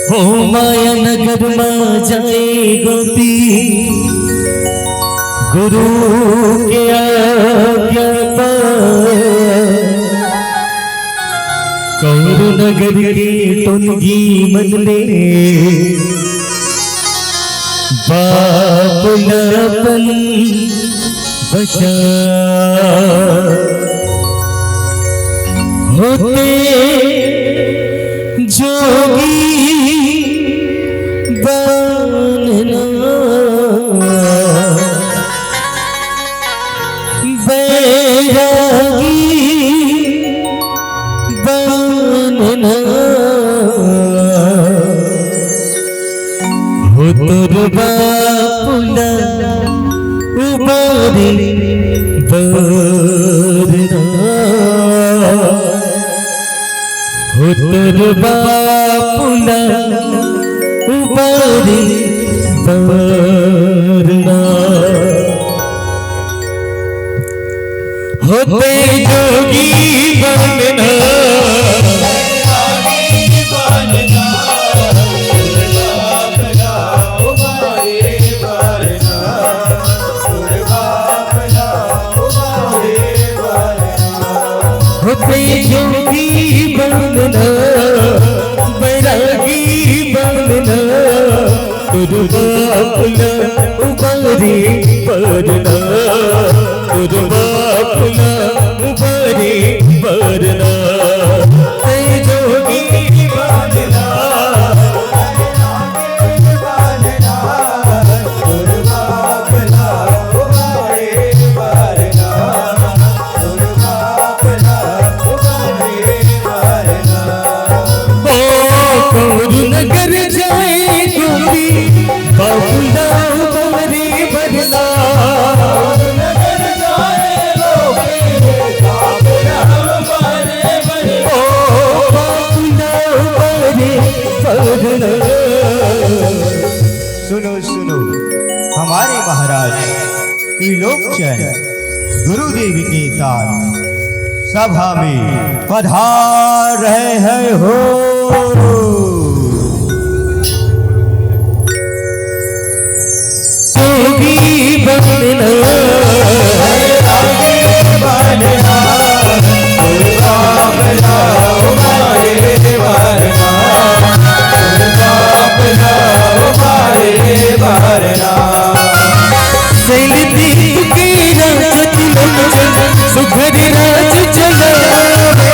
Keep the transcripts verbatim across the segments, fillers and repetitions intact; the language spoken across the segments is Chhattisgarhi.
हो माया नगर मा जाए गोपी, गुरु के आज्ञा पा। कौरू नगर के टोनगी मन ले बाप ल अपन बचा। होते जोगी बनना, बैरागी बनना। हो तोर बाप ल उबारे बरना, हो तोर बाप ल उबारे बरना। होते जोगी बनना। होते जोगी बनना, बैरागी बनना। तोर बाप ल उबारे बरना, तोर बाप ल उबारे बरना। तैं जोगी बनना, ओ कौरू नगर जाए गोपी, बाबू ल उबारे बरना। ओ बाबू ल उबारे बरना। सुनो, सुनो, हमारे महाराज त्रिलोकचंद गुरुदेव के साथ सभा में पधार रहे हैं हो। जोगी बनना, सैल दीप के राज तिलक चंद सुघर राज चलावे।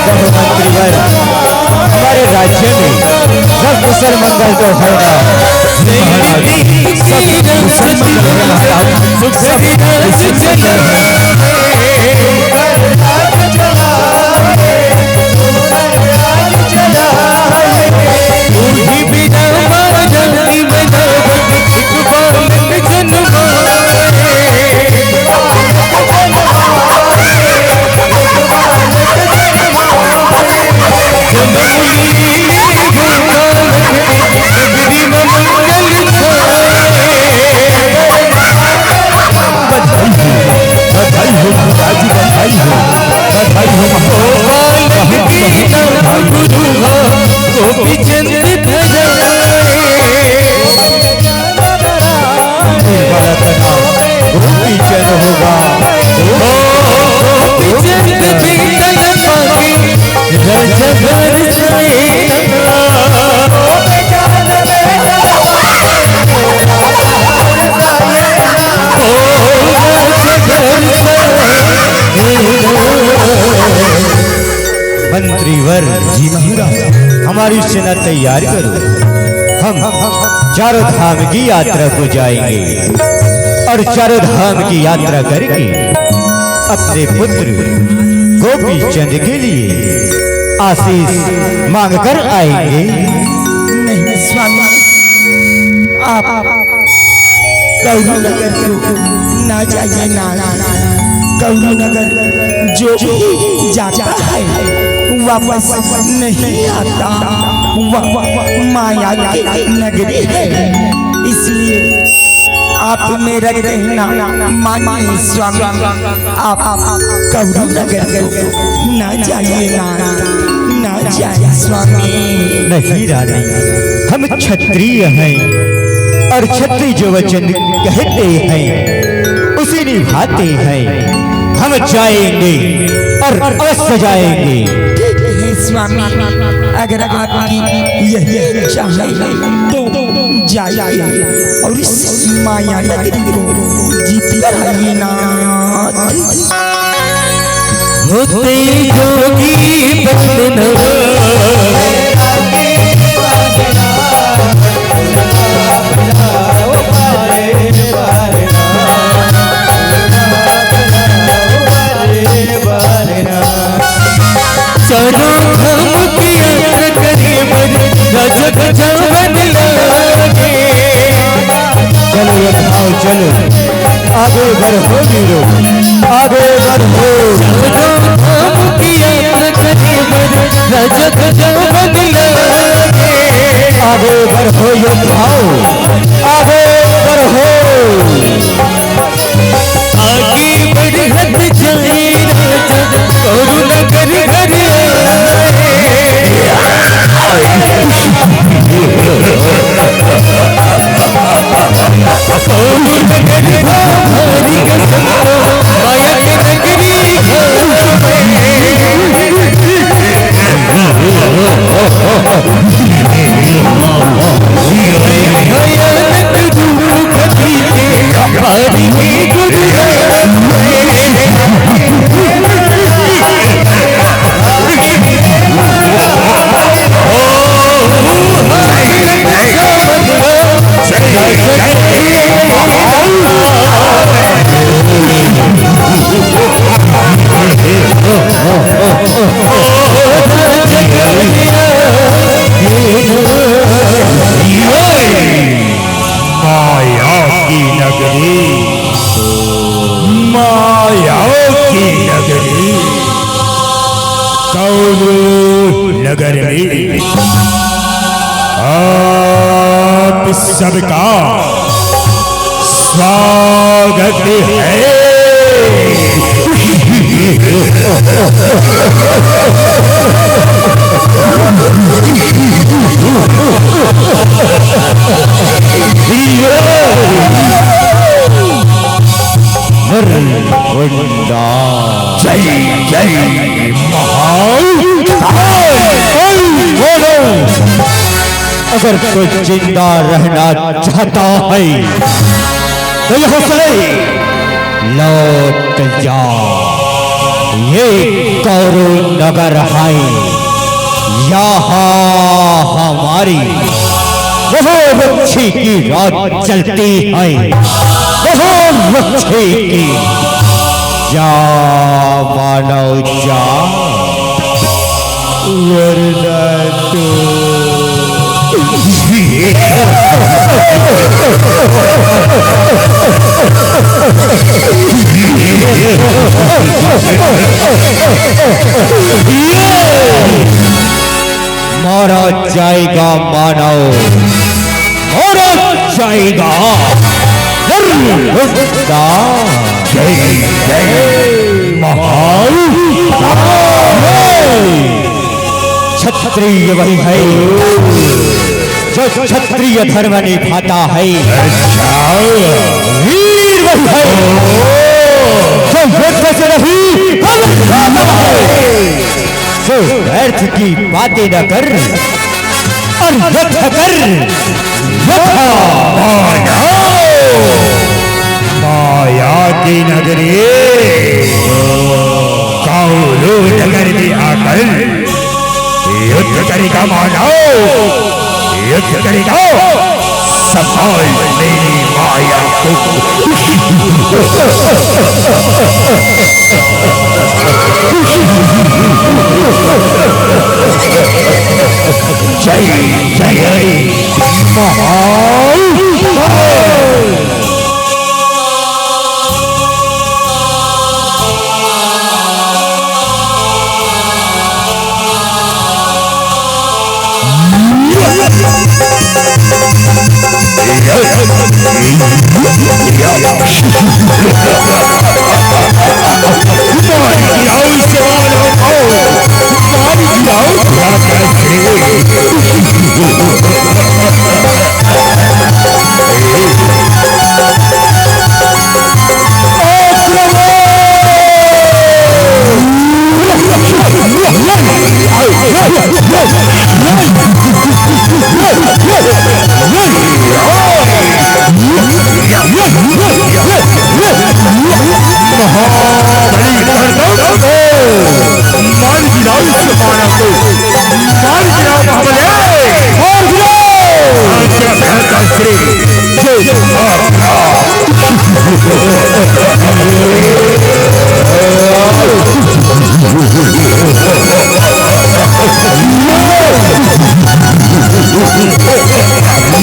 मंत्रीवर, हमारे राज्य में सब कुशल मंगल तो है ना। सैल दीप के राज तिलक चंद सुघर राज चलावे। बधाई हो, बधाई हो महाराज, बधाई हो, बधाई हो महाराज। गोपी चंद धराए। गोपी चंद होगा। ओ, गोपी चंद जीतन पाके रजगर से। मंत्रीवर जी महाराज, हमारी सेना तैयार करो, हम चारों धाम की यात्रा को जाएंगे और चारों धाम की यात्रा करके अपने पुत्र गोपी चंद के लिए आशीष मांग कर आएंगे। नहीं स्वामी, आप कौरू नगर को ना जाइए ना। कौरू नगर जो भी जाता है वापस नहीं आता। वह माया की नगरी है, इसलिए आप मेरा कहना मानिए स्वामी, आप कौरू नगर को ना जाइए ना, ना जाए स्वामी। नहीं रानी, हम क्षत्रिय हैं और क्षत्रिय जो वचन कहते हैं उसे निभाते हैं। हम जाएंगे और अवश्य जाएंगे। ठीक है स्वामी, अगर आपकी यही इच्छा है तो जाइए और इस माया नगरी को जीत कर आइए ना। होते जोगी बंधन। चारों धाम की यात्रा करे बर रजक जवन लागे। चलो ये भाव चलो, आगे बढ़ो वीरो, आगे बढ़ो। चारों धाम की यात्रा करे बर रजक जवन लागे। आगे बढ़ो ये भाव, आगे बढ़ो। आगे बढ़त जाए राजा, करुणा कर घर आए। करुणा कर हमारी कसम, माया के नगरी घर आए। भयानक रूप धरी के भारी में गुरु। माया की नगरी, माया की नगरी, कौरव नगर में आप सबका स्वागत है। नरकुंडा। जय जय महाकाल। बोलो। अगर कोई जिंदा रहना चाहता है तो यहाँ से लौट जा। ये कौरव नगर है, यहाँ हमारी बहुरुचि की राज चलती है, बहुरुचि की। जा मानव जा, वरना तो मारा जाएगा मानव, मारा जाएगा नरकुंडा। जय जय महाकाल। क्षत्रिय वही है जो क्षत्रिय धर्म निभाता है। अच्छा। वीर वही है जो युद्ध से नहीं घबराता है, जो व्यर्थ की बातें न कर और युद्ध कर, युद्ध। माया की नगरी कौरव नगर में आकर युद्ध करेगा मानव, युद्ध करेगा। संभाल मेरी माया को। जय जय महाकाल। महाबली करदम, मार गिराओ इस मानव को, मार गिराओ महाबली, मार गिराओ। जय जय।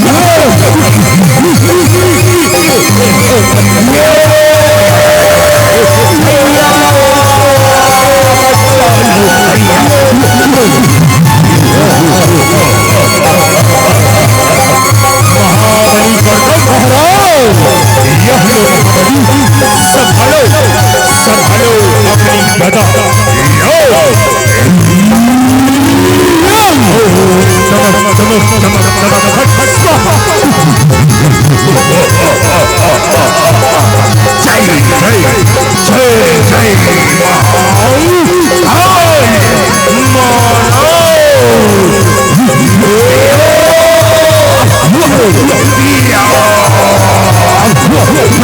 महाराज, यह लो महाबली, संभालो, संभालो अपनी गदा। लो। चमक, चमक, चमक, चमक, फट, फट, स्वाहा। जय, जय, जय, जय, जय, माँ। हाय, मानो।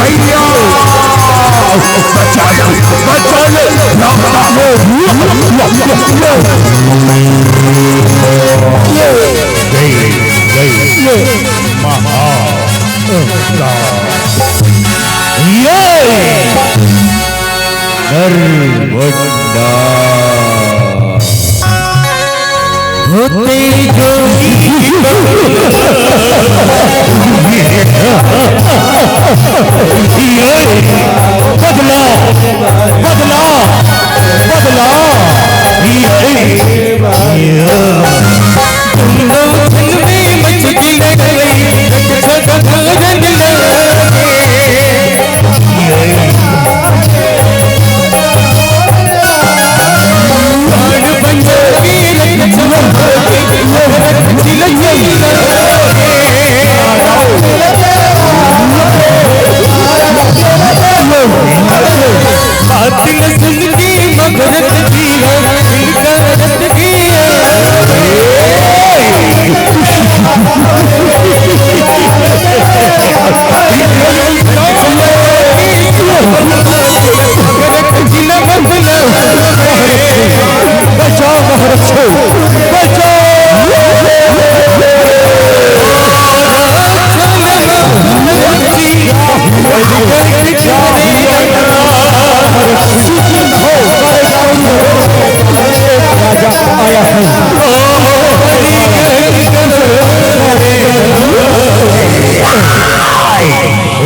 भैया, बचा लो, बचा लो, राम राम। गई, गई, महाअवतार। ये नरवंडा। होते जो बदला, बदला, बदला। तुम लोग में मच गई लड़ाई, बचाओ महारक्षो, बचाओ। राजा आया है।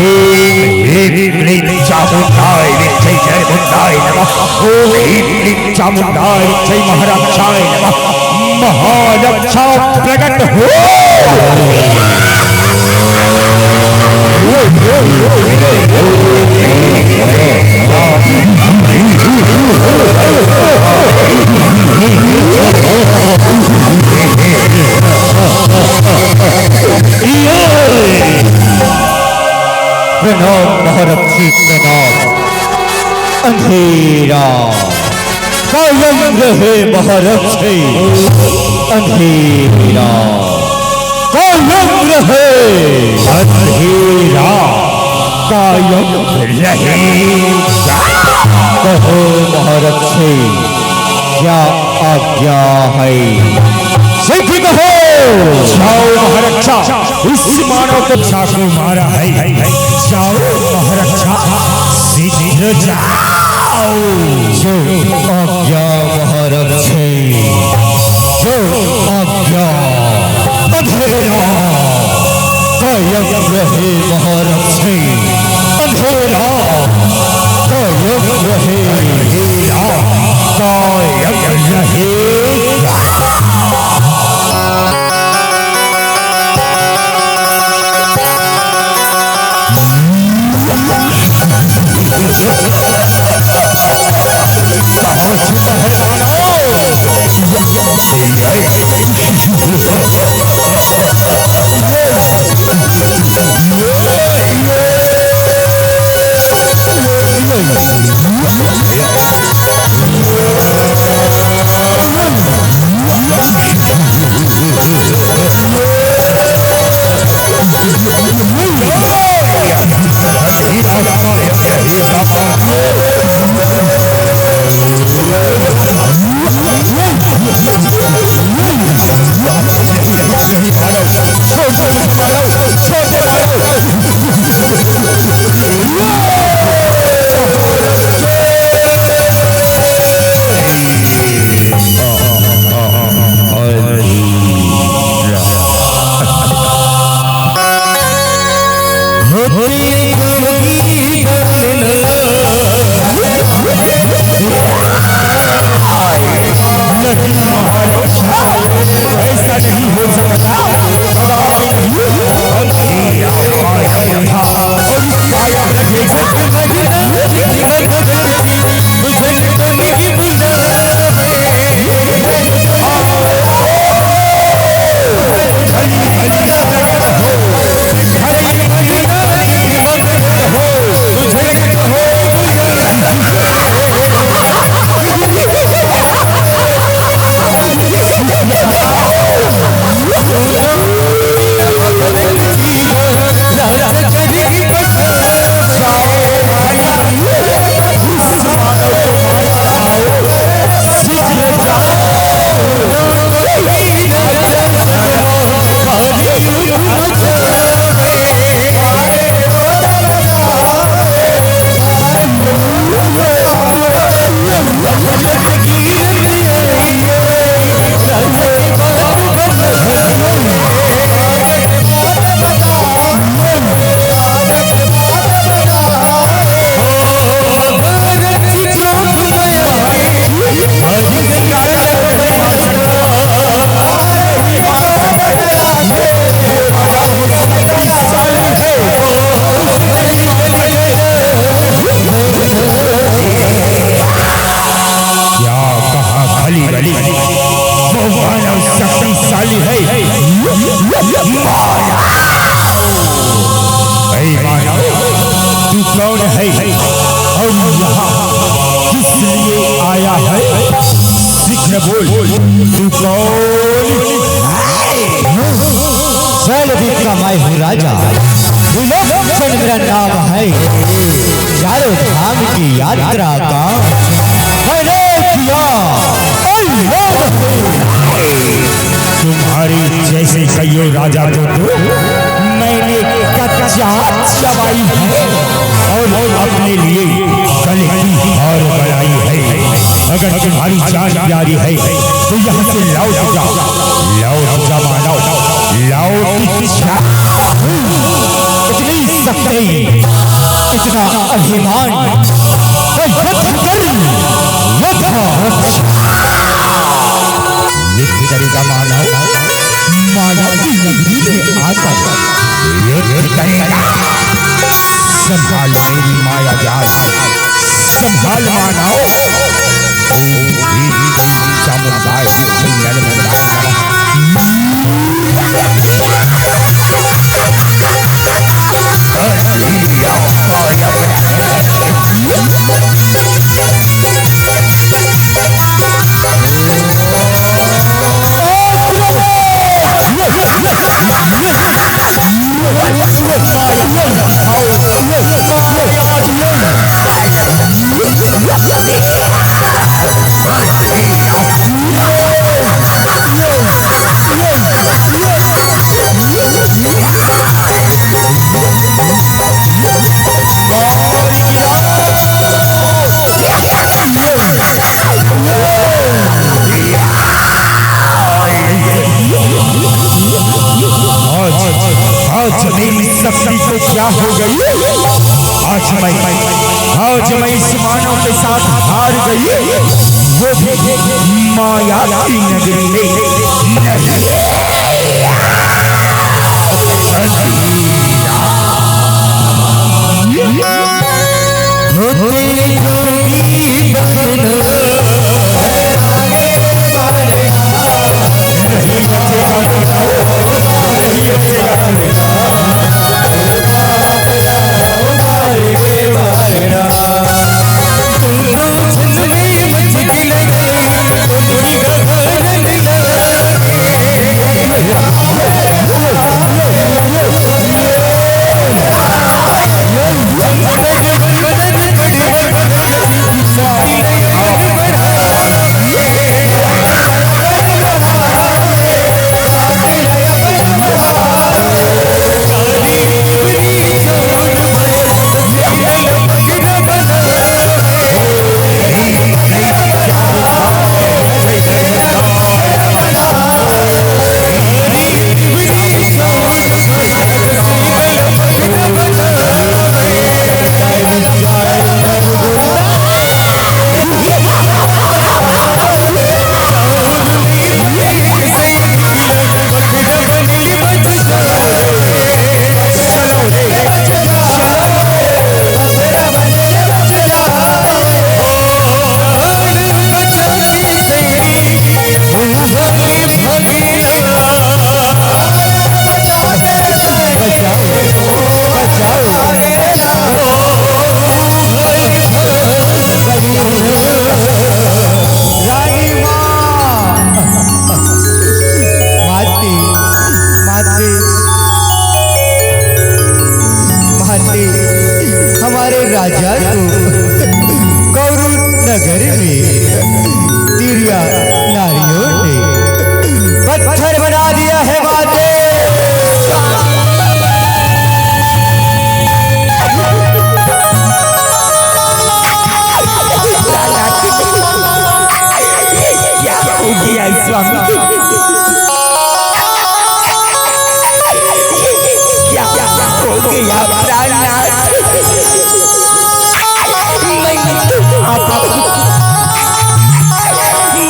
ओम ह्रीं क्लीं चामुण्डाय विद्महे चामुण्डाय नमः। ओम ह्रीं क्लीं चामुण्डाय विद्महे महारक्षाय नमः। महारक्षा प्रकट हो। प्रणाम महारक्षी, प्रणाम। अंधेरा कायम रहे महारक्षी, अंधेरा कायम रहे। अंधेरा कायम रहे। कहो महारक्षी, क्या आज्ञा है? सिद्ध कहो। जाओ महारक्षा, इस मानव को चाकू मारा है। जाओ महारक्षा, सिद्ध जाओ। जो आज्ञा महारक्षे, जो आज्ञा। अंधेरा कायम रहे महारक्षे, अंधेरा कायम रहे, अंधेरा कायम रहे। होई कभी गणना। नहीं महाराज, ऐसा नहीं हो सकता। और ये आया था, और इस आया था, ये जगमग जगमग करती, मुझे तो नहीं बुझा। क्या कहा खली बली, वो मानव शक्तिशाली है। मानव, ऐ मानव, तू कौन है और यहाँ किस लिए आया है? शीघ्र बोल, तू कौन है? जल विक्रम हूँ राजा, त्रिलोचन मेरा नाम है। चारों धाम की यात्रा का मैंने किया अल्लाह। तुम्हारे जैसे कईयों राजा को तो मैंने कच्चा चबाई है और अपने लिए गले की हार बनाई है। अगर तुम्हारी जान प्यारी है तो यहाँ से लौट जाओ, लौट जा मानव, लौट जा। इतनी शक्ति, इतना अभिमान, तो युद्ध कर, युद्ध। युद्ध करेगा मानव, मानव की नगरी में आकर युद्ध करेगा। संभाल मेरी माया जाल, संभाल मानव। ओम ह्रीं क्लीं चामुंडाय विद्महे नमः। आज, आज मेरी शक्ति को क्या हो गई? आज मैं, आज मैं इस मानव के साथ हार गई, वो भी माया की नगरी में।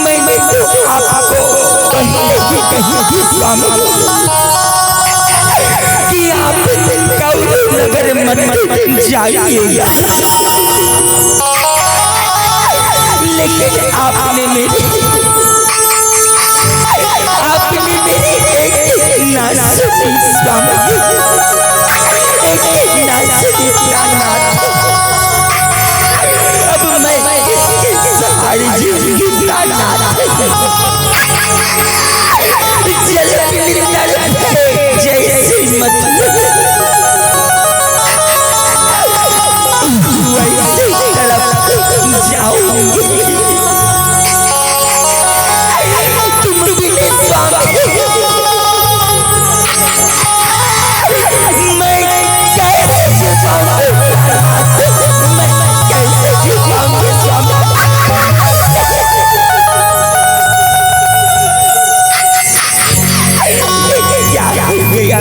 मैंने तो आपको पहले ही कही थी स्वामी कि आप कौरव नगर मत जाइएगा, लेकिन आपने मेरी, आपने मेरी एक ना सुनी स्वामी, एक ना सुनी प्राणनाथ। अब मैं किसके सहारे जीऊंगी प्राणनाथ? जल बिन तड़पे जैसे मछली, वैसे तड़प जाऊंगी। तुम बिन स्वामी मैं कैसे जी पाऊंगी? मैं कैसे जी पाऊंगी स्वामी? क्या हो गया?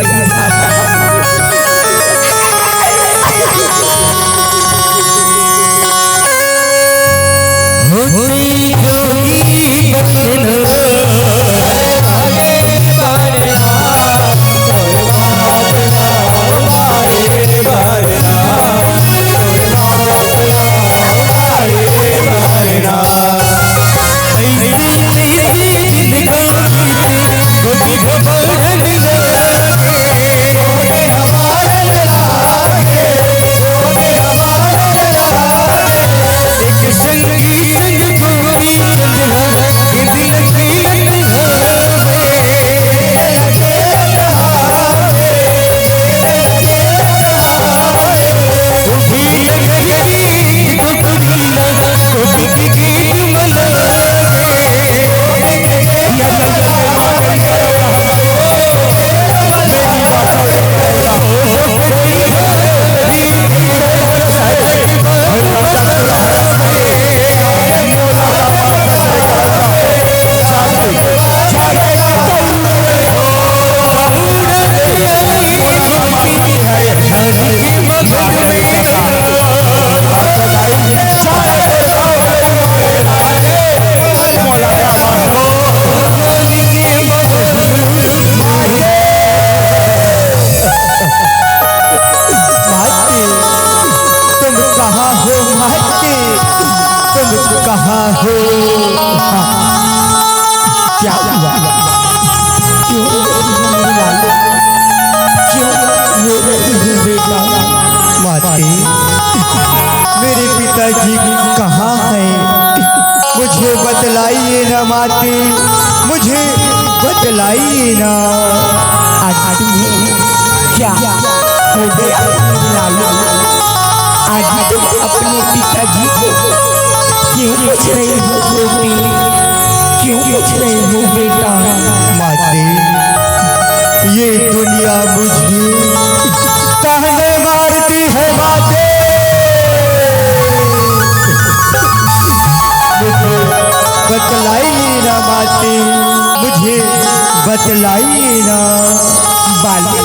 माते, तुम कहाँ हो माते? तुम कहाँ हो? क्या हुआ? क्यों रो रही हो मेरी लाल? क्यों रो रही हो बेटा? माते, मेरे पिताजी कहाँ हैं? मुझे बतलाइए ना माते, मुझे बतलाइए ना। आज तुम्हें क्या हो गया लालू? आज तुम अपने पिताजी को क्यों पूछ रहे हो बेटी? क्यों पूछ रहे हो बेटा? माते, ये दुनिया मुझे ताने मारती है माते। मुझे बतलाइए ना माते, मुझे बतलाइए ना। बाली,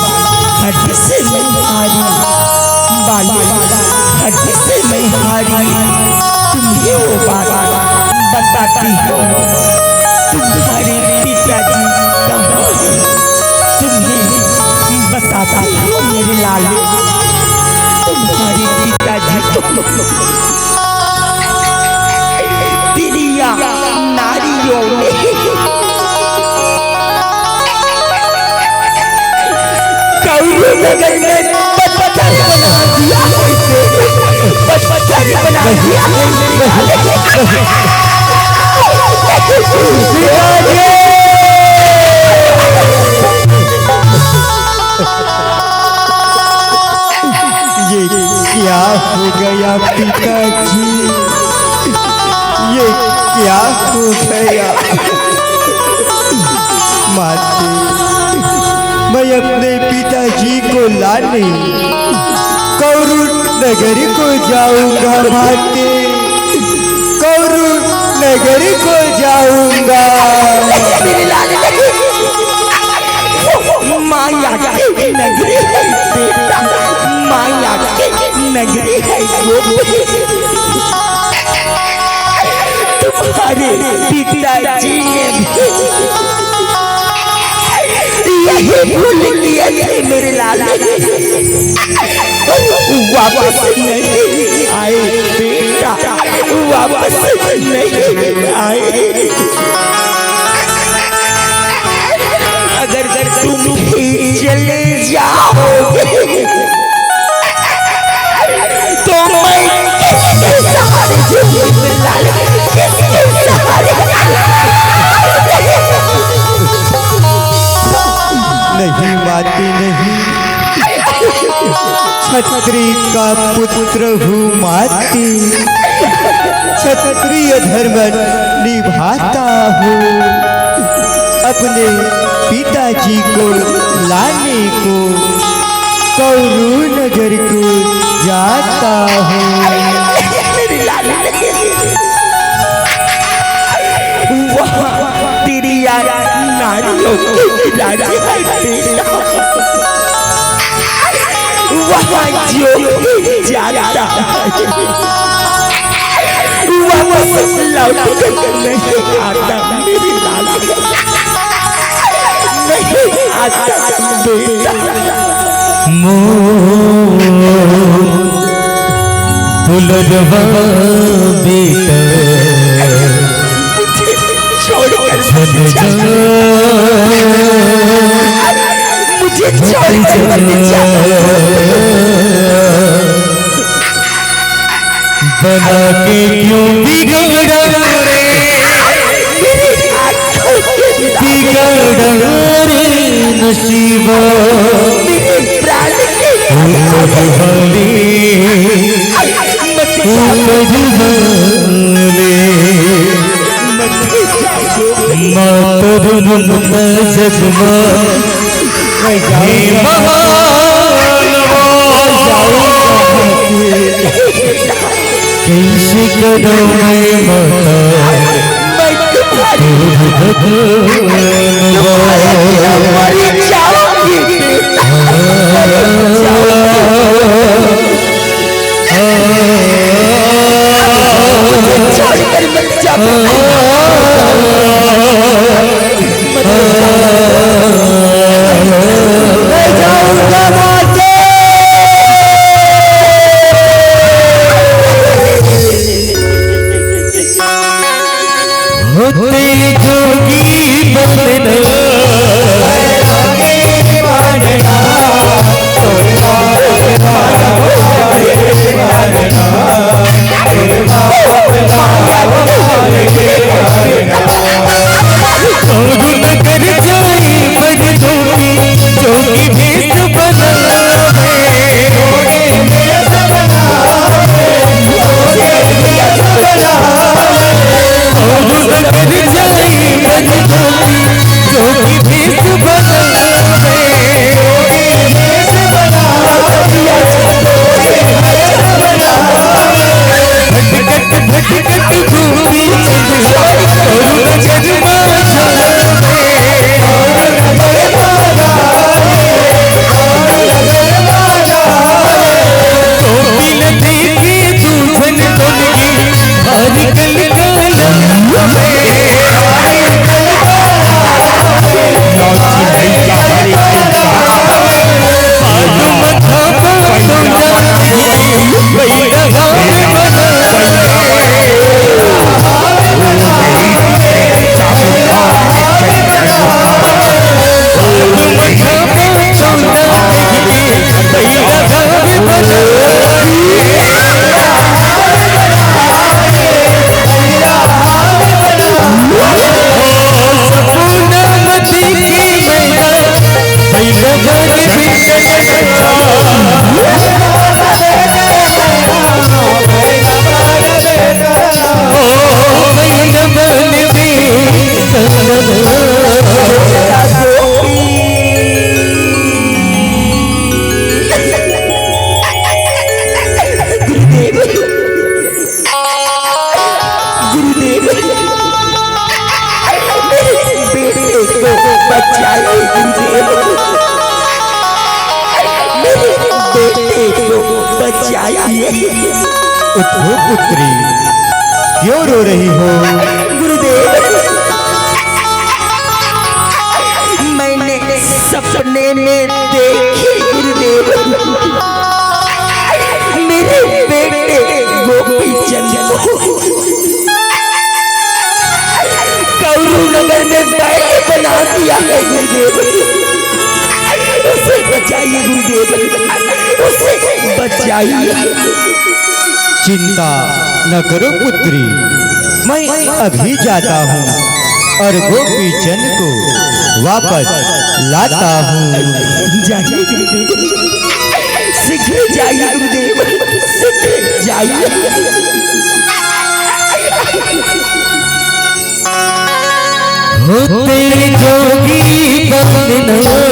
हद से मैं हारी, बाली, हद से मैं हारी। तुम्हें वो बात बताती हूँ, तुम्हारे पिताजी कहाँ हैं? तुम्हें बताती हूँ मेरे लाल, तुम्हारे पिताजी को। तिरिया नारियों में कौरव नगर में पत्थर बना दिया, पत्थर बना दिया। ये क्या हो गया पिताजी? ये क्या हो गया? माते, मैं अपने पिताजी को लाने कौरव नगरी को जाऊंगा माते, कौरव नगरी को जाऊंगा। मेरे लाल नहीं, माया की नगरी है बेटा, माया की नगरी है वो। अरे पिताजी ने भी यही भूल किया थे मेरे लाल। वापस नहीं आए बेटा, वापस नहीं आए। अगर तुम भी चले जाओगे तो मैं किसके सहारे जीऊंगी लाल, किसके सहारे? नहीं माती नहीं, छत्री का पुत्र हूँ माती, क्षत्रिय धर्म निभाता हूँ। अपने पिताजी को लाने को कौरू नगर को जाता हूँ। मेरी लाली, वहाँ तेरी यार नारियों की रानी है बेटा। वहाँ जो भी जाता है, वापस लौट कर नहीं आता मेरी लाल, नहीं आता बेटा। मोर दुलरवा बेटा, छोड़ कर झन जा। जा। मुझे छोड़ कर मत जा। बना के क्यों बिगड़ा रे, मेरी आँखों के बिगड़ा रे नसीबा। मेरे प्राण के उमर वाली, मत उमर वाली। मातर मुमता जगमा हे महानवा। कैसे करूं मैं माता, मैं तुम्हारी, तुम्हारे बिना मर जाऊंगी। छोड़कर मत जा। मैं जाऊंगा माते। होते जोगी बंदना गुरुदेव, गुरुदेव, मेरे बेटे को बचाइए गुरुदेव, मेरे बेटे को बचाइए। उठो पुत्री, क्यों रो रही हो? गुरुदेव, मैंने सपने में देखी गुरुदेव, मेरे बेटे गोपी चंद को कौरू नगर में बैल बना दिया है गुरुदेव। उसे बचाइए गुरुदेव, उसे बचाइए। चिंता न करो पुत्री, मैं अभी जाता हूँ और गोपी चंद को वापस लाता हूँ। जाइए गुरुदेव, शीघ्र जाइए गुरुदेव, शीघ्र जाइए। होते जोगी बनना।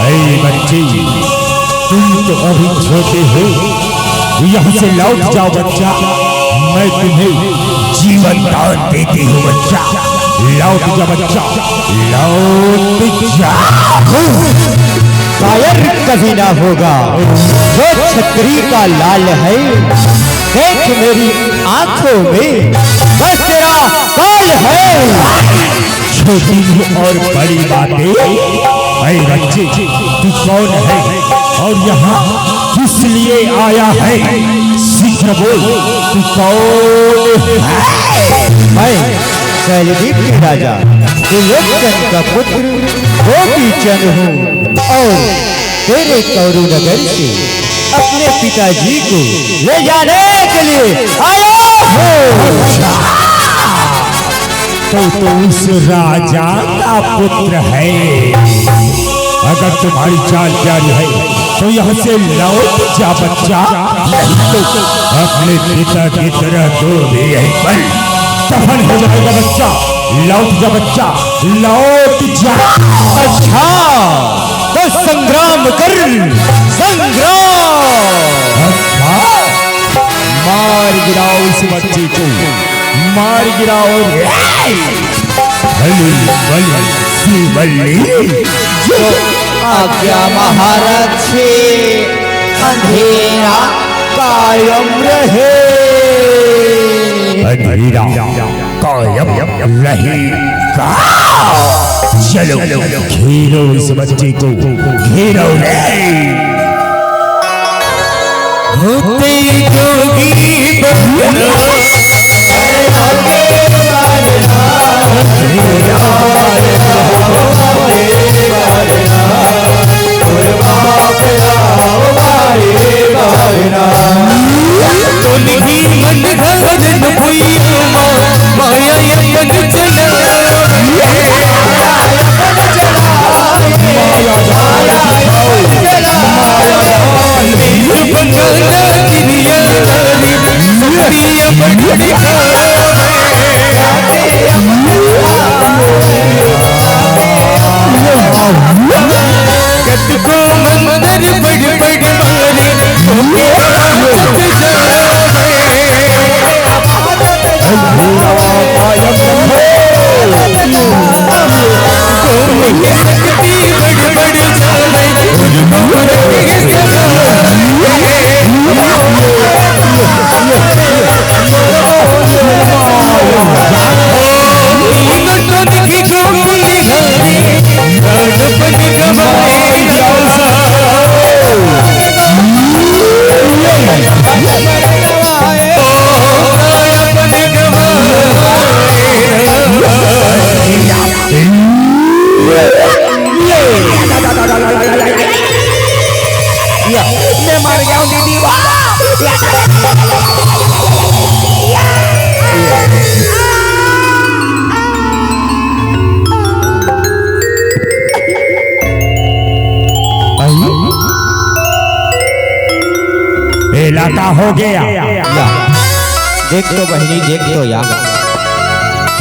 अरे बच्चे, तुम तो अभी छोटे हो, यहाँ से लौट जाओ बच्चा, मैं तुम्हें जीवन दान देती हूँ बच्चा, लौट जा बच्चा, लौट जा। कायर कभी ना होगा, वो छतरी का लाल है, देख मेरी आंखों में, बस तेरा काल है। छोटी और बड़ी बातें। अरे बच्चे, तू कौन है और यहाँ किस लिए आया है? शीघ्र बोल, तू कौन है? मैं शैलदीप के राजा त्रिलोचन का पुत्र गोपीचंद हूँ और तेरे कौरू नगर से अपने पिताजी को ले जाने के लिए आया हूँ। तो तू उस राजा का पुत्र है। अगर तुम्हारी जान प्यारी है तो यहाँ से लौट जा बच्चा, नहीं तो अपने पिता की तरह तू भी यहीं पर दफन हो जाएगा बच्चा। लौट जा बच्चा, लौट जा। अच्छा, तो संग्राम कर, संग्राम। अच्छा, मार गिराओ इस बच्चे को, मार गिराओ। बली, बली, श्री बली। जो आज्ञा महाराज छे, अंधेरा कायम रहे। अंधेरा कायम रहेगा। चलो, घेरो इस बच्चे को, घेरो रे। होते जोगी बनना। को मंदिर बड़ बड़ मारे, मैं मर गया हूँ दीदी, वाह। एला का हो गया? देख तो बहिनी, देख तो या।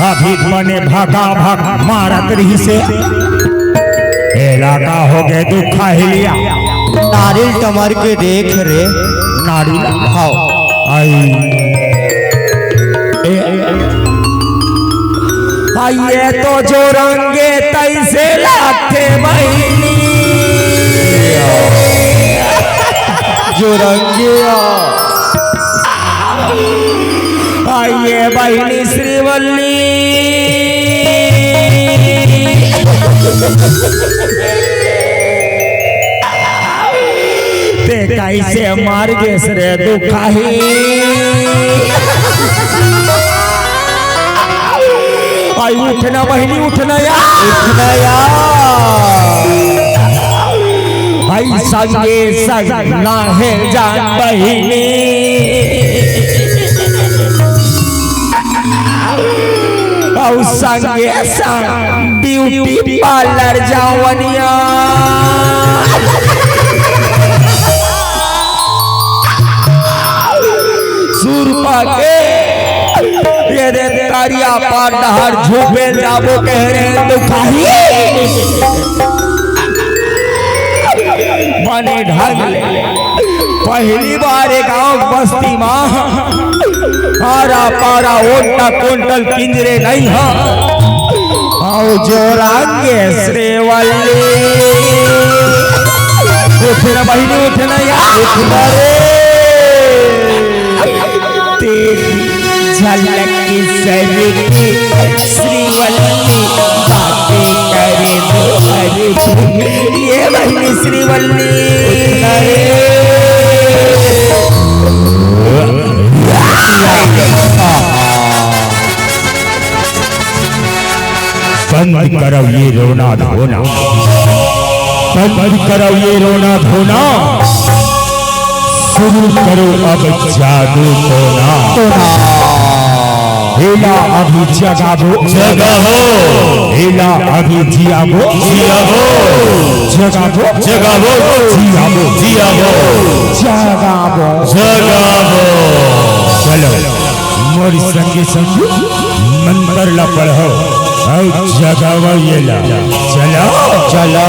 अभी बने भका भक मारत रहिसे। एला का हो गया, दुखा हिलिया। नारियल टमर के देख रे। नारियल? हाँ। आई। ए, आ, ये तो जोरंगे तइसे लागथे बहिनी। जोरंगे आ। आ, ये बहिनी श्रीवल्ली। ते कइसे मर गेस रे दुखाही? आई उठना बहिनी, उठना या, उठना या। आई संगे संग लाहे जान बहिनी। अउ संगे संग ब्यूटी पार्लर जावनिया। सुरपा के ये दे तरिया पार डहर झूपे जाबो कह रहे तो खाही। बने ढंग ले। पहली बार एक गांव बस्ती मा हारा पारा ओंटा कोंटल किंजरे नहीं हा। आओ जोरांगे श्रीवल्ली। उठना बहिनी, उठना यार, उठना रे। तेरी झलक की सर की श्रीवल्ली बातें करे दो। अरे ये बहिनी श्रीवल्ली। बंद करव ये रोना धोना, बंद करव ये रोना धोना, शुरू करो अब जादू टोना। टोना। एला अभी जगाबो। जगाबो। एला अभी जियाबो। जियाबो। जगाबो। जगाबो। जियाबो। जियाबो। जगाबो। जगाबो। चलो, मोर संगे संग मंत्र ला पढ़ो। अउ जगावो एला। चलो। चलो।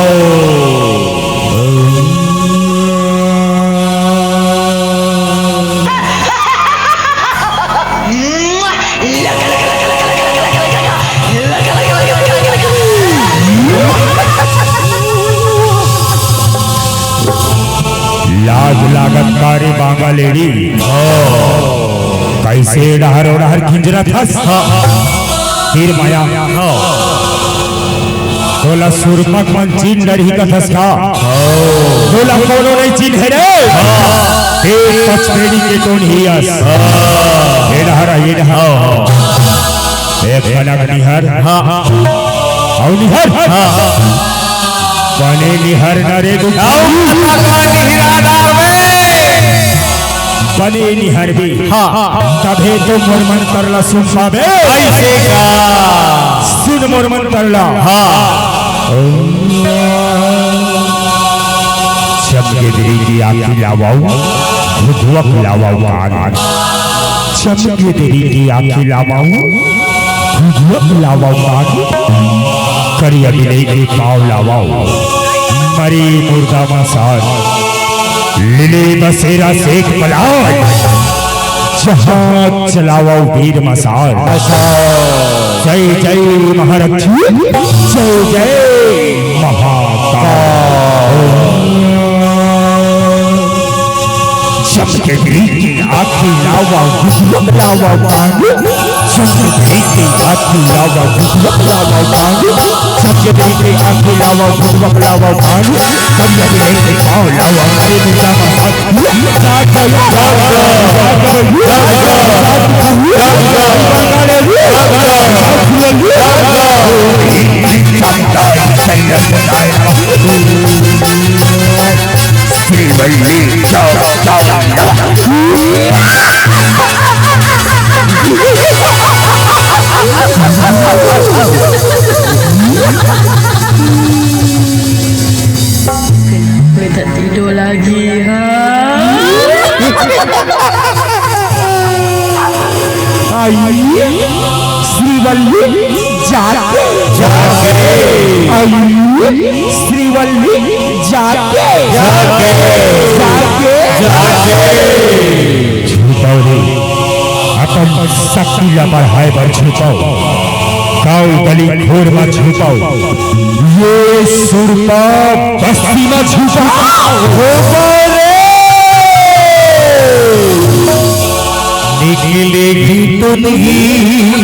लाज लागत का रे बांगा लेडी? कइसे डहर ओ डहर खिंजरत हस? तीर माया। तोला सुरपक मन चिन्ह डरही कथस का? तोला कोनो नइ चिन्हे रे। ए पचपेड़ी के कोन हियस? ए डहर, ए डहर। एक पलक निहर। अउ निहर। बने निहर न रे गुड्डू। अउ पलक निहर आवे। बने निहरबे। हाँ। तभे तो मोर मंतर ला सुन पाबे। अइसे का? सुन मोर मंतर ला। हाँ। ओम। चमके दरी की आँखी लावव, खुदवक लावव कान। चमके दरी की आँखी लावव, खुदवक लावव कान। करिया बिलई के पाँव लावव। मरे मुर्दा मसाल, ले ले बसेरा शेख पलाल, जहाज चलावव वीर मसाल। जय जय महारथी, जय जय महाकाल। जम के बीच आखी लावा, गुजरत लावा पानी। जम के बीच आखी लावा, गुजरत लावा पानी। जम के बीच आखी लावा, गुजरत लावा पानी। जम के बीच पाव लावा, गुजरत लावा पानी। श्रीवल्ली चौक चौक। में धरती डोला गी हा। आइए श्रीवल्ली जाके, जाके। आइए श्रीवल्ली जाके, जाके। जाके, जाके। झुकाओ रे, अपन शक्ति ला बढ़ाए बर झुकाओ। काऊ गली घोर मा छुपाओ, ये सुरपा बस्ती मा छुपाओ। हो रे। निकले ही तो नहीं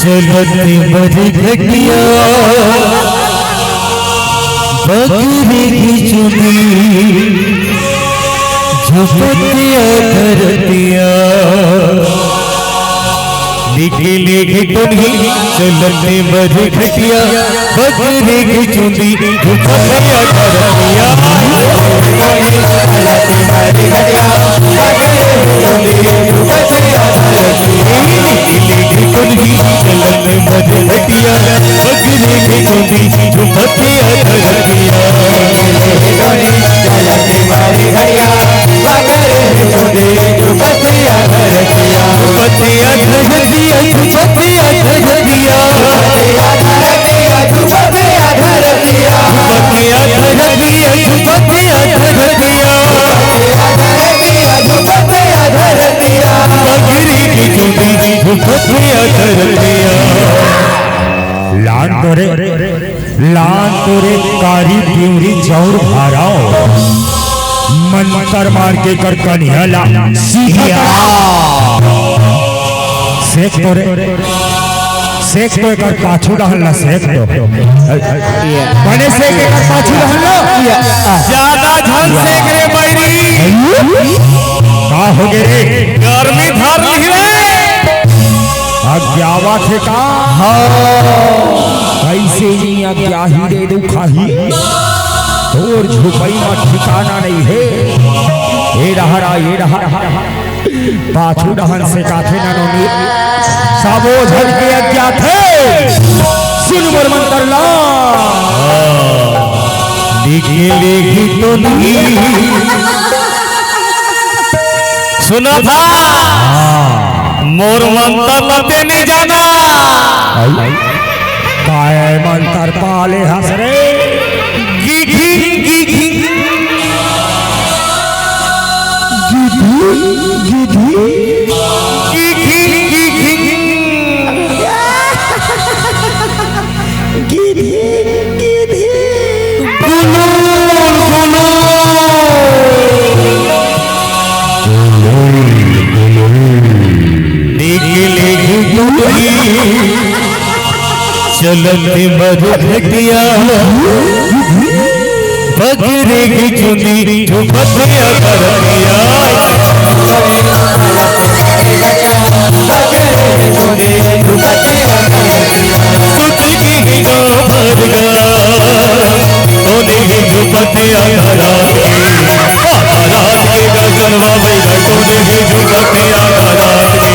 चलत मर घटिया, बकरी की चुनी झुपतिया धरतिया। निकले ही तो नहीं चलत मर घटिया, बकरी की चुनी झुपतिया धरतिया। लान तोरे, लान तोरे कारी पिउरी जौर भाराओ। मंतर मार के कर कनिया ला सीधा। सेक तोरे, सेक तो एकर पाछू डहन ला सेक दो। बने सेक एकर पाछू डहन ला। ज्यादा झन सेक रे बैरी। का हो गे रे? गर्मी धर लिही रे। अज्ञावा थे का? हाँ। कैसे नहीं अज्ञाही रे दुखाही? तोर झुपई मा ठिकाना नहीं हे। ए डहरा, ए डहरा। पाछू डहन से काथे ननोनी, सबो झन के अज्ञात हे। सुन मोर मंतर ला। निकले ही तो नहीं। सुना था? मोर मंतर ला ते नहीं जाना। काय मंतर पाले हस रे? गिघिन, गिघिन। गिधी, गिधी। गिघिन, गिघिन। गिधी, गिधी। गुलूर, गुलूर। निकले ही दूरी। चलत मर घटिया, बकरी की चुनी झुपतिया धरतिया। सुत की गाँव भर गा, तोने ही झुपतिया धरा के। आधा रात के गजनवा भैया, तोने ही झुपतिया धरा के।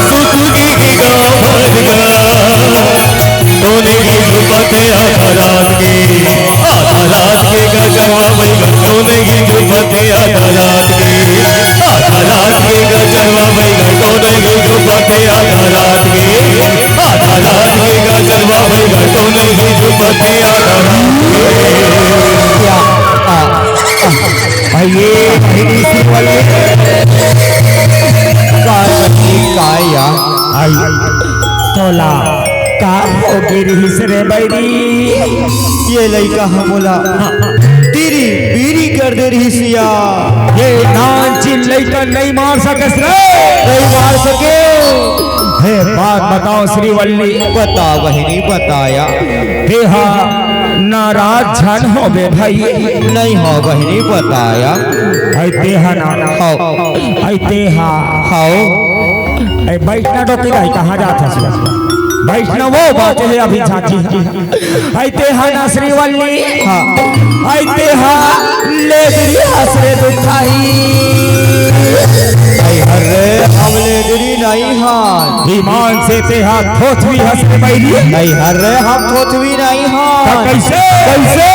सुत की गाँव भर गा, तोने ही झुपतिया धरा के। आधा रात के गजनवा भैया, तोने ही झुपतिया धरा के। आधा रात के गजनवा भैया, तोने ही झुपतिया धरा के। आधा रात के गजनवा भैया, तोने ही झुपतिया धरा ये बहिनी श्रीवल्ली। का बहिनी, का या? आई। तोला का होगे रिहिस रे बइरी? ये लइका ह मोला तीरी बीरी कर दे रिहिस या। ये नानचिन लइका नइ मार सकस रे। नइ मार सके। हे बात बताओ श्रीवल्ली। बता बहिनी, बता या। तेहा नाराज झन होबे भई। नइ हो बहिनी, बता या। अई तेहा ना। हव। अई तेहा। हव। अई बइठ ना डोकी दाई, कहाँ जात हस? बइठ ना, वो बात हे अभी झांकी। अई तेहा ना श्रीवल्ली। हाँ। अई तेहा लेदरी हस रे दुखाही। नइ हरे, हम लेदरी नइ हन। ईमान से तेहा थोथवी हस रे बइरी। नइ हरे, हम थोथवी नइ हन। त कइसे? कइसे?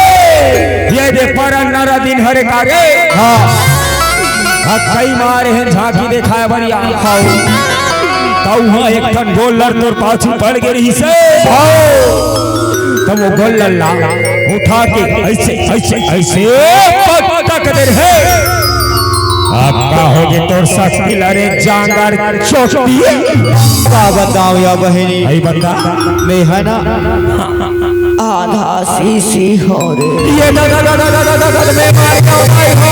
ये दे परन नरा दिन हरे का रे? हाँ। अक्कई मारे हे झांकी देखाय बरिया। हव। तउ हा एक ठन गोल्लर तोर पाछू पड़ गे रिहिस हे। हव। तब वो गोल्लर ला उठा के अइसे, अइसे, अइसे पटक दे रहे। अब का होगे तोर शक्ति ला रे जांगर चोटी? का बताओ या बहिनी? अई बता। मैं हे ना आधा शीशी हो रे। ये दादा, दादा, दादा, दादा, दादा, मैं मार के उठाई हो।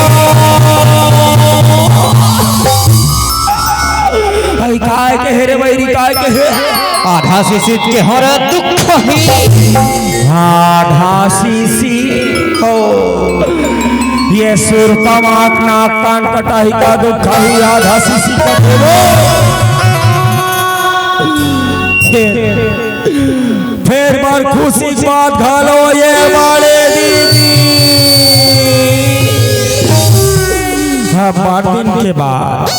अई काय के हे रे बइरी, काय के हे? आधा शीशी के हो रे दुखाही। आधा शीशी। हो। ये सुरता मात नाक कान कटाही का दुखाही आधा शीशी का देवो। फेर बर खुशी के बात घलो ये बाड़े दीदी। अब्बड़ दिन के बाद,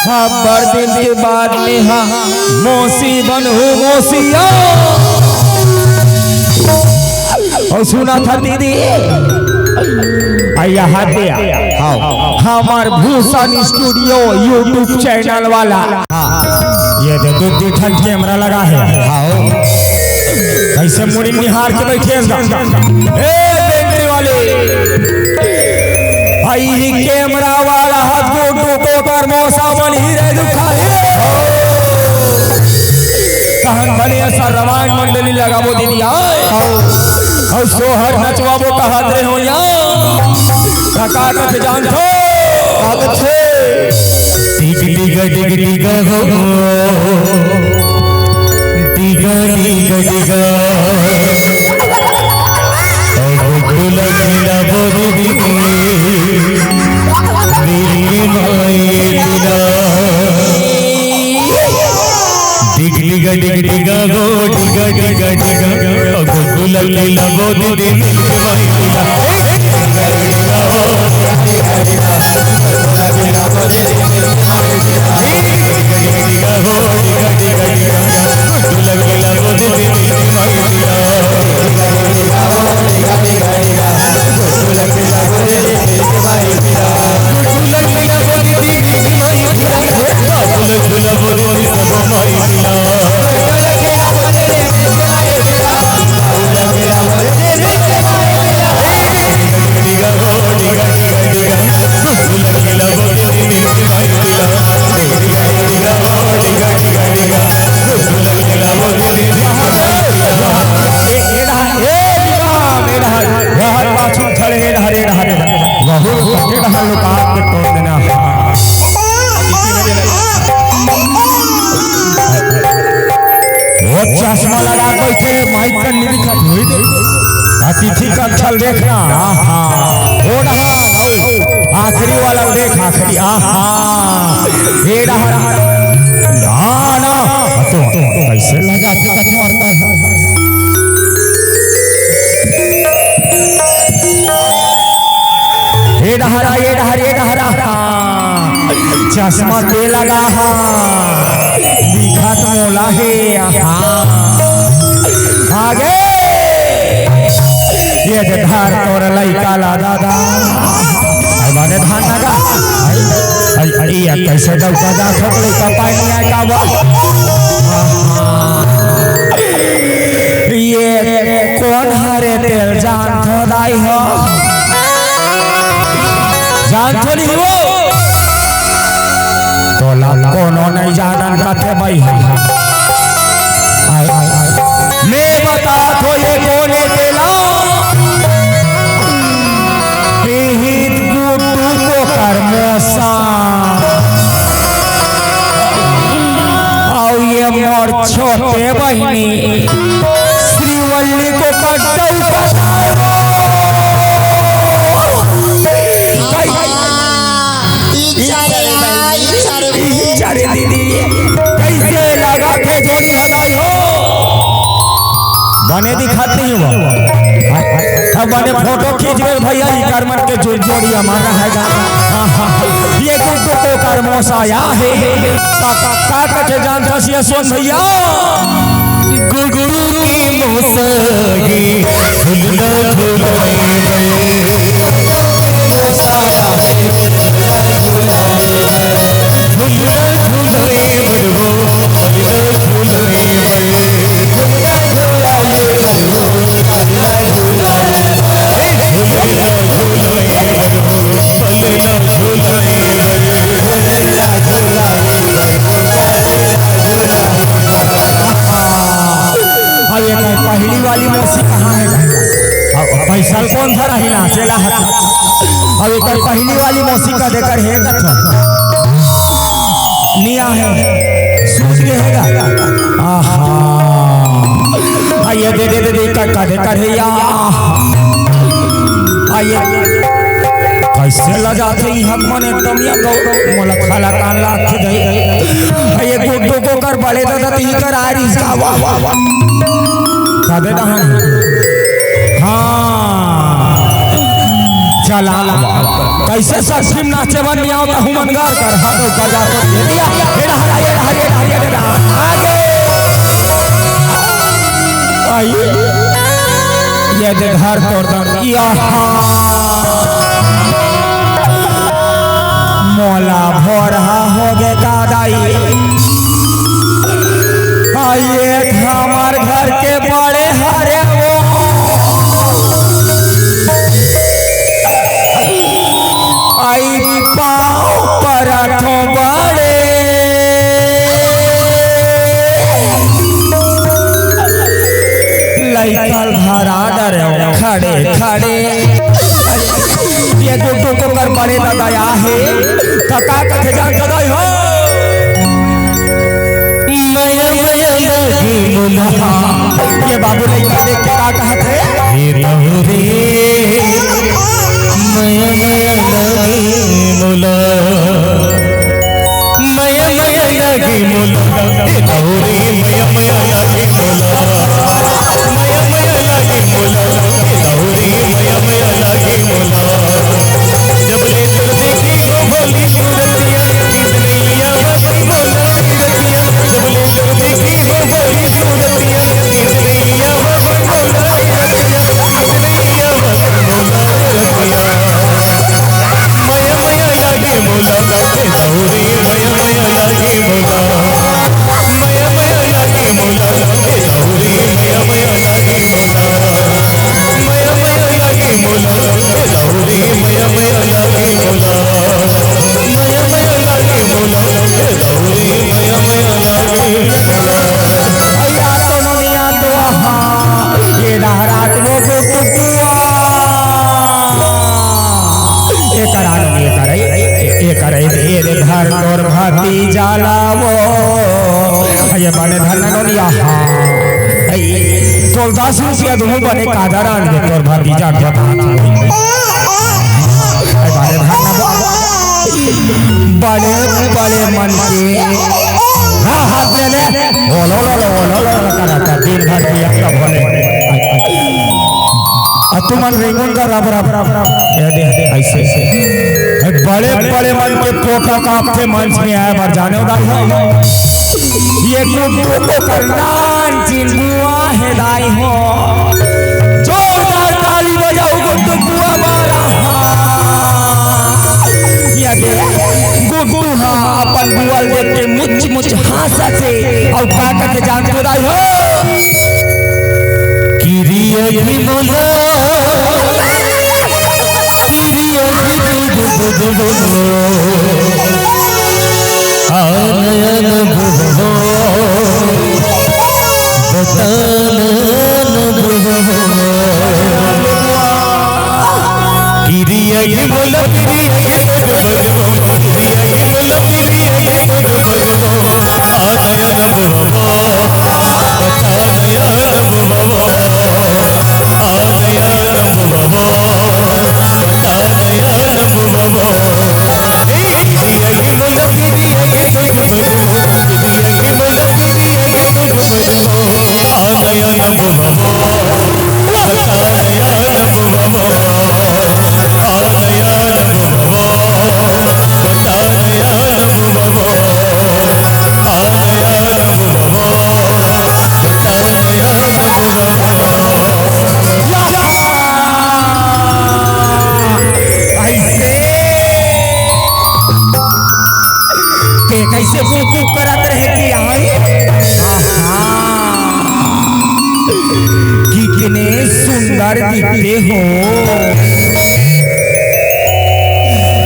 अब्बड़ दिन के बाद मेहा मौसी बनहूँ मौसिया। अउ सुनत हस दीदी, अई हा दे, हव। हमर भूषण स्टूडियो YouTube चैनल वाला। हाँ। ये दे दू, दू ठन कैमरा लगा हे। हव। कइसे मुड़ी निहार के बइठे हस गा? ए, बेंदरी वाले। अई ही कैमरा वाला ह गुड्डू कोकर मौसा बनही रे दुखाही। तहन बने असन रामायण मंडली लगाबो दीदी आय। अउ सोहर नचवाबो कहत रहे हो या। का, का कथे जानथो? का कथे? टिग टिग टिग टिग हो। TIG TIG TIG. अब गुलाब गुलाब दीदी। दिल की माई टीना। डिग डिग डिग डिग गो, डिग डिग डिग। ओ गुगुल की लगो दीदी, दिल की माई टीना। ए, ए डहर, ए डहर, ए डहर, ए डहर पाछू खड़े, ए डहर, ए डहर, ए डहर। बहुत ए डहर लोग आके तोड़ देना। वो चश्मा लगा के बैठे, माइक कर नहीं दिखा, वही दे। अतिथि कक्षल देखना, आहा। ओ डहर, आखिरी वाला देख, आखिरी, आहा। ए डहर। ना, ना। तो, तो कैसे लगा के कट मारता है? ए डहरा, ए डहर, ए डहरा। चश्मा के लगा हा। दिखत मोला हे, आहा। आगे। ये दे धार तोर लइका ला दादा। अरे माने धान लगा। अरे, अरे, अरे, ये कैसे डौका जात हो, लइका पानी आए का बा? ये कोन हरे तेल जान थो दाई हो? जानथो नहीं हो। तोला कोनो नहीं जानन कथे भाई। आय, आय, आय। मैं बतात हो ये कोन ए तेला। पीहित गुड्डू कोकर मौसा। अउ ये मोर छोटे बहिनी श्रीवल्ली कोकर डउका। इच्छा रे भाई, इच्छा रे भाई। इच्छा रे दीदी, कइसे लगथे जोड़ी हटाई हो? बने दिखत नहीं हो। अब बने फोटो खींचबे भैया, इकर मन के जो-, जोड़ी हमारा हे गा। हाँ, हाँ, हाँ। ये गुड्डू कोकर मौसा आय हे। का, का, का कथे जानथस ये सोन भैया? गुड्डू के मौसा गे, झुलना झुलाई बे। अब एकर पहिली वाली मौसी कहाँ हे? अब पैसा कोन धरा ही ना, चला हट। अब एकर पहिली वाली मौसी का देकर हे कथन। निया हे, सूझ गे हे गा। आहा। आ ये दे, दे, दे, दे, का, का देकर हे या। आ ये कइसे लजाथे इहाँ मन एकदम या गौ-, मोला खाला कान लाग के गई। आ ये गुड्डू कोकर बड़े दादा तीन कर आ रही का, वाह, वाह, वाह। कबे दहन। हाँ। चला। कइसे सस्ती में नाचे बर नहीं आवता हूँ मनगार कर। हाँ, तो बजा तो दे दिया। एड़ा हरा, एड़ा हरा, एड़ा हरा, एड़ा हरा। आगे। आई। ये दे घर तोड़ दम। या। मोला भोरहा होगे का दाई। आ ये हमर घर के बड़े हरे वो। आई पाँव परत हों बड़े। लइका ल धरा डरेंव खड़े खड़े। ये गुड्डू कोकर बड़े दादा आय हे, त का कथे जान दादा हो? मया मया लगे मोला। ये बाबू लइका देख के का कहत हे? हे तोरे मया मया लगे मोला। मया मया लागे मोला, ए तोरे मया मया लागे मोला। मया मया लागे मोला, ए तोरे मया मया लागे मोला। जब ले तोर देखी हो भोली सूरतिया, बिजलिया बरसी मोला रतिया। जब ले तोर देखी हो भोली सूरतिया, बिजलिया बरसी मोला रतिया। बिजलिया बरसी मोला रतिया। मया मया लागे मोला, ए तोरे मया मया लागे मोला। मया मया लागे मोला, ए तोरे मया मया लागे मोला। मया मया लागे मोला, ए तोरे मया मया लागे मोला। मया मया लागे मोला, ए तोरे मया मया लागे मोला। अइया तो मनिया तो आहा, ये डहरात वो गुटुकुआ। एकरा नो, एकरा, एकरा, ए, ए, घर तोर भतीजा ला वो। ये बने धन नो निया। हाँ। ए, तोर दस रुपया दूँ बने कादर आन दे तोर भतीजा के बता। ए, बने धन नो। बड़े, बड़े मन के। हाँ, हाथ ले ले। ओलो, लो, लो, ओलो, लो, लो, करा, करा, दिन भर की एक तो बोले। आ तुमन रेंगुन का रब, रब, रब, रब। ये दे, ऐसे, ऐसे। बड़े, बड़े मन के पोटा कांपथे मंच में आए बर जाने उदाई हो। ये गुड्डू कोकर नान चिन बुआ हे दाई हो। जोरदार ताली बजाओ गुड्डू बुआ बारा। ये दे, गुड्डू हा अपन बुआ ल देख के मुच मुच हाँसथे। अउ का कथे जान तो दाई हो। किरिया की मोला, किरिया की दूध तुझ बिन वो आनयन वो बतानयन वो। किरिया की बोला, किरिया की बोला, किरिया की बोला, किरिया की बोला। कैसे, के कैसे कुकू करत रहे कि आई? आहा। कितने सुंदर दिखते हो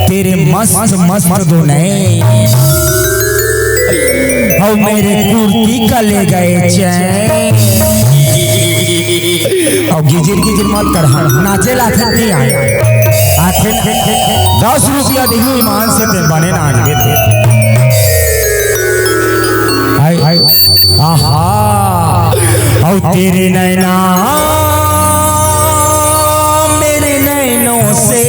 तेरे मस्त मस्त गुण। और मेरे कुर्ती का ले गए चैन। और गिजिर गिजिर मत कर, हाँ, नाचे ला सकती है। आखिर दस रुपया दिहूं ईमान से ते बने ना आज। आई, आई, आहा, और तेरे नैना मेरे नैनों से,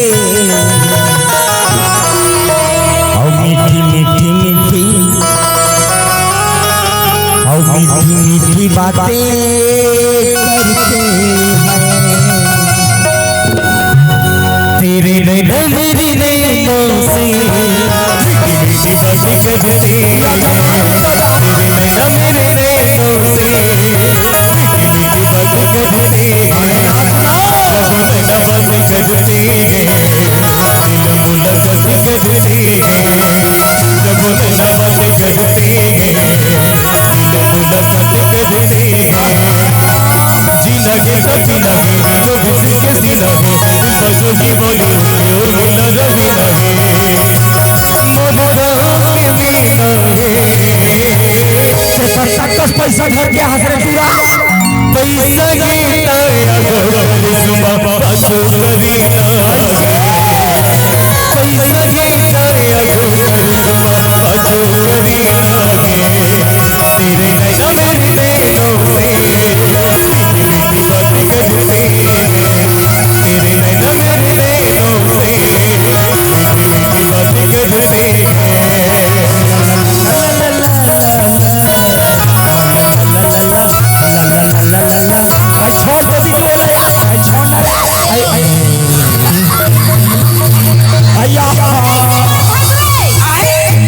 और मीठी मीठी मीठी, और मीठी मीठी बातें करते हैं। तेरे नैना मेरे नैनों से, मीठी मीठी बातें करते हैं। तेरे नैना मेरे नैनों से, तो सत्ता कस पैसा धर के हंस रहे पूरा। पैसा गीता या करिश्मा पाछो करी ना। पैसा गीता या करिश्मा पाछो करी ना। तेरे नैना मेरे नैनों से, तेरे नैना मेरे नैनों से।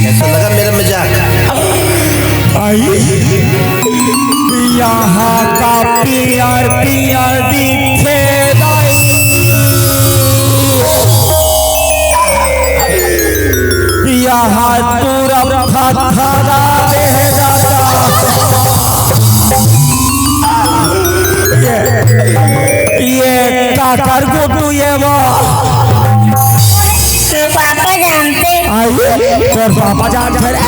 कैसा लगा मेरा मजाक? आई। यहाँ का पियर पियर दिखे दाई। यहाँ पूरा फथरा दे दादा। ये, ये काकर गुड्डू ये वो। तो पापा जानते। आई, तोर पापा जानते रे।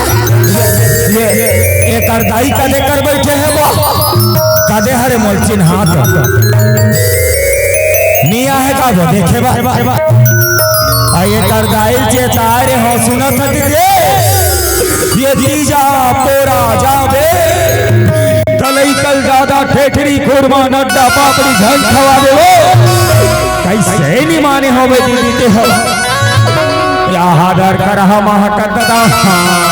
ये, ये एकर दाई कदे कर बैठे है वो? कदे हरे मोल चिन्हात। निया है का वो देखे बा? आ ये कर दाई चेता रे हो सुनत हती दे। ये तीजा पोरा जाबे। तलई कल दादा ठेठरी खुरमा नड्डा पापड़ी झन खवा देवो। कैसे नी माने होवे दीदी ते हो। या हादर करहा महकत दादा। हाँ।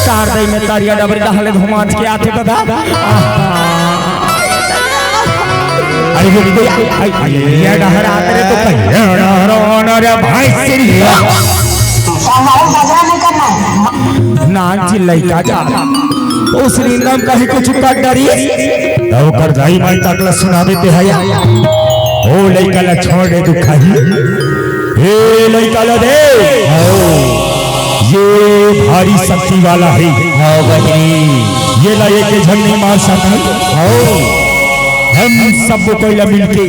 चार दई में तरिया डबरी डहले धुमाच के आथे दादा। आहा। अरे ये, ये, ये, ये डहर आते रे तो कहिए डहर होना रे भाई सिरिया। हमारे झगड़ा नहीं करना है। नान चिल्लाई का जा। उस रिंदम कहीं कुछ कर डरी। तो कर जाई माई तकला सुनावे ते हया। ओ लइका ला छोड़ दे तू खाही। ए लइका ला दे। ये भारी शक्ति वाला है। हाँ बहिनी। ये ला एक झन नहीं मार सकता। हाँ। हम सब कोई ला मिलके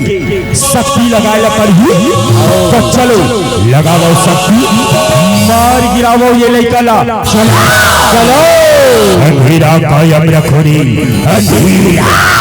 शक्ति लगाए ला पड़ही। त चलो, लगावव शक्ति, मार गिरावव ये लइका ला। चलो, चलो। अंधेरा कायम रखो रे, अंधेरा।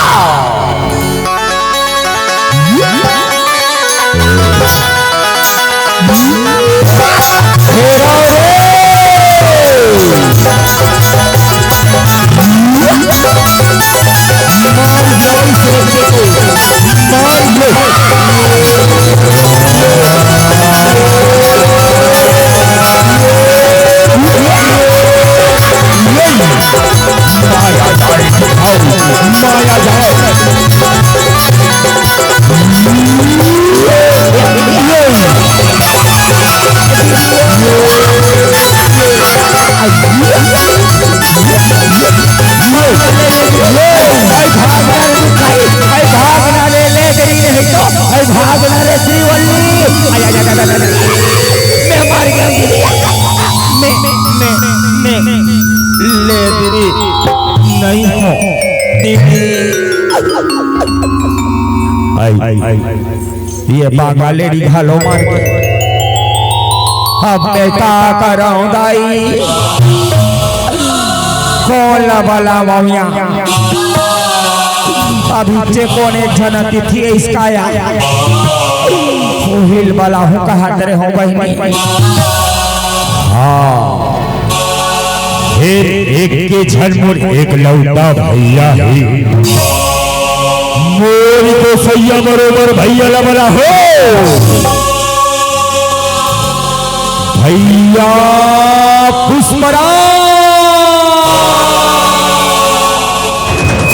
भागना रे श्रीवल्ली। आय, आय, आय, आय, आय, आय। मैं मर गया दीदी। मैं, मैं, मैं, मैं। ले दीदी। नहीं हो। दीदी। आई, आई, आई। ये बांगा लेडी घालो मार के। अब मैं का करौं दाई? कोन ला बलावौं या? अभी जे कोन एक झन अतिथि इसका या। उहिल बलाहूँ कहत रहे हों बहिनी। हाँ। फेर एक के झन मोर एकलौता भैया हे। मोर गोसैया बरोबर भैया ला बलाहूँ। भैया पुष्पराज।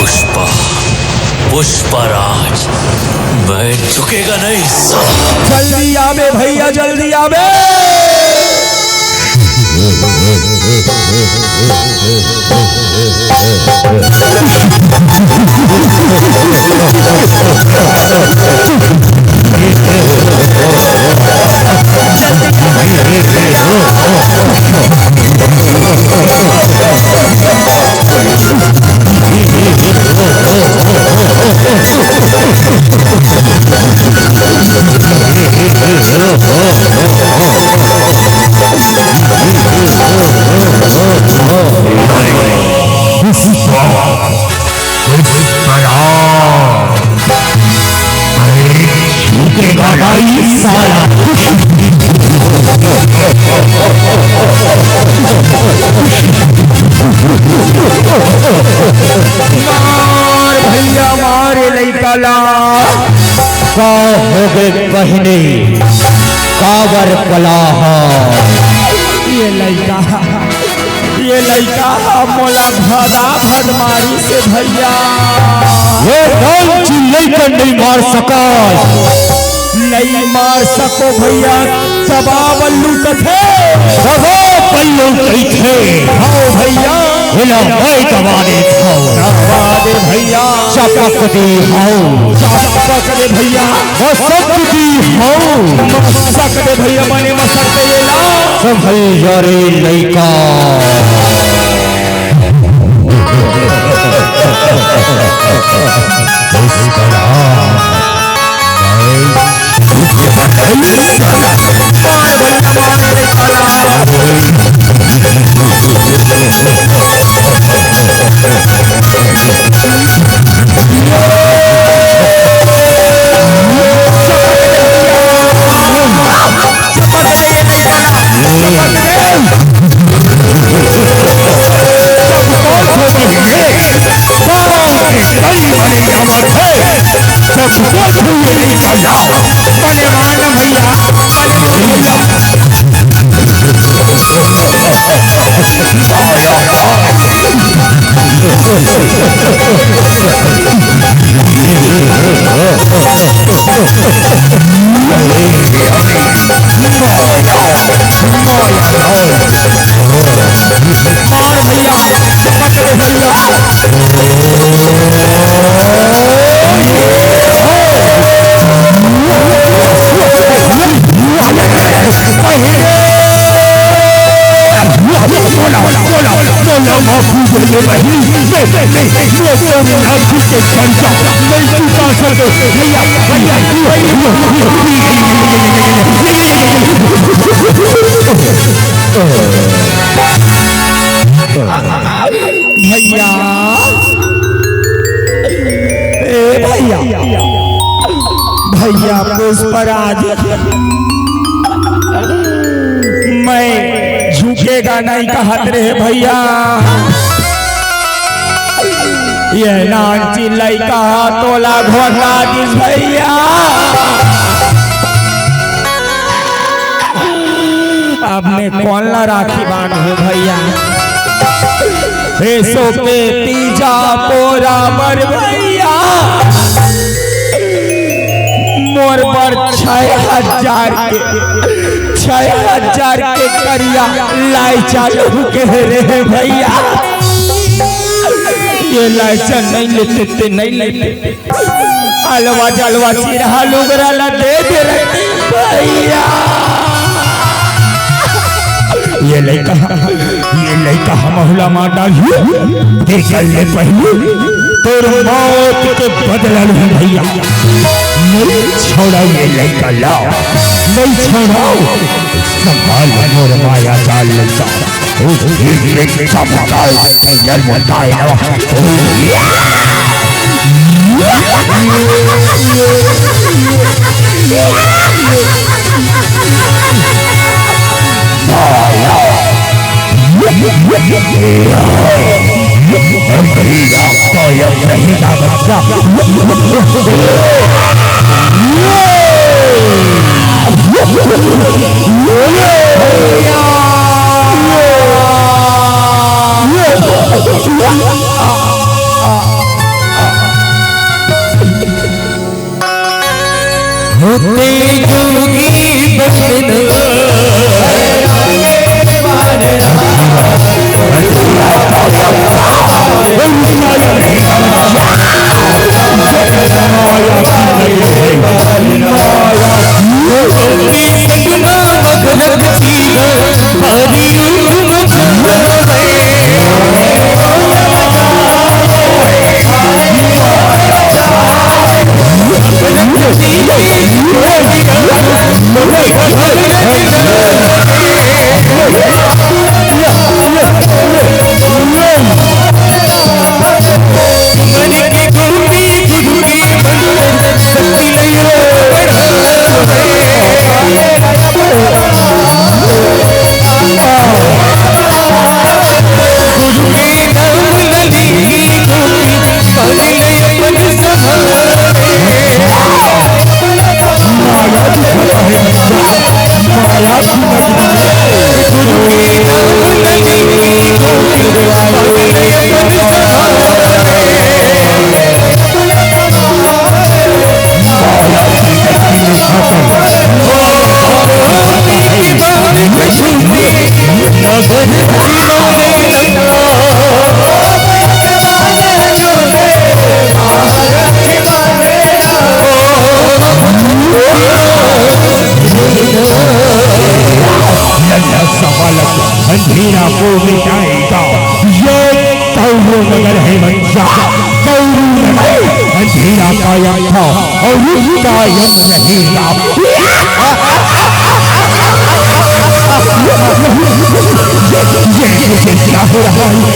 पुष्पा, पुष्पराज, मैं झुकेगा नहीं साला। जल्दी आबे भैया, जल्दी आबे। मार भैया मार, ये लइका ला। का होगे बहिनी, काबर बलाहस? ये लइका, ये लइका ह मोला भदा भद मारिस भैया। ये कौन ची लइका नइ मार सकस? नइ मार सको भैया, दबा बल्लू कथे। दबा बल्लू कथे। हव भैया। एला मैं दबा देथंव। दबा दे भैया। चपक दे हव। चपक दे भैया। मसक दे हव। मसक दे भैया, बने मसक दे एला। संभल जा रे लइका। तेरी धरती के कर्जा नहीं चुका सके। भैया, भैया, भैया, ए भैया, भैया पुष्पराज, मैं झुकेगा नहीं कहत रहे भैया। ये नानची लइका तोला घोटा दिस भैया। अब मैं कौन ला राखी बांधहूं भैया? एसो के तीजा पोरा बर भैया, मोर बर छह हजार के, छह हजार के करिया लाइचा लहू के रे भैया। ये लाइचा नहीं लेते ते नहीं लेते। अलवा जलवा चिरहा लुगरा ला दे दे रही भैया। ये लइका, ये लइका हमहू ला मार डालही। देख ले पहले तोर मौत के बदला लूं भैया। नहीं छोड़ा ये लइका ला, नहीं छोड़ा। संभाल मोर माया जाल लइका। अंधेरा को मिटाएगा। ये कौरू नगर है बच्चा, कौरू नगर। अंधेरा कायम था और कायम रहेगा। ये, ये, ये क्या हो रहा है?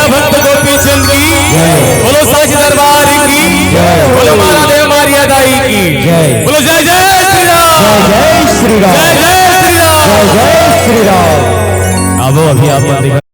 भक्त गोपी चंद की, बोलो साच दरबार की, बोलो मारा देव मारिया दाई की, बोलो जय जय श्री राम। जय श्री राम। जय जय श्री राम। जय जय श्री राम। अब अभी आप मन देखा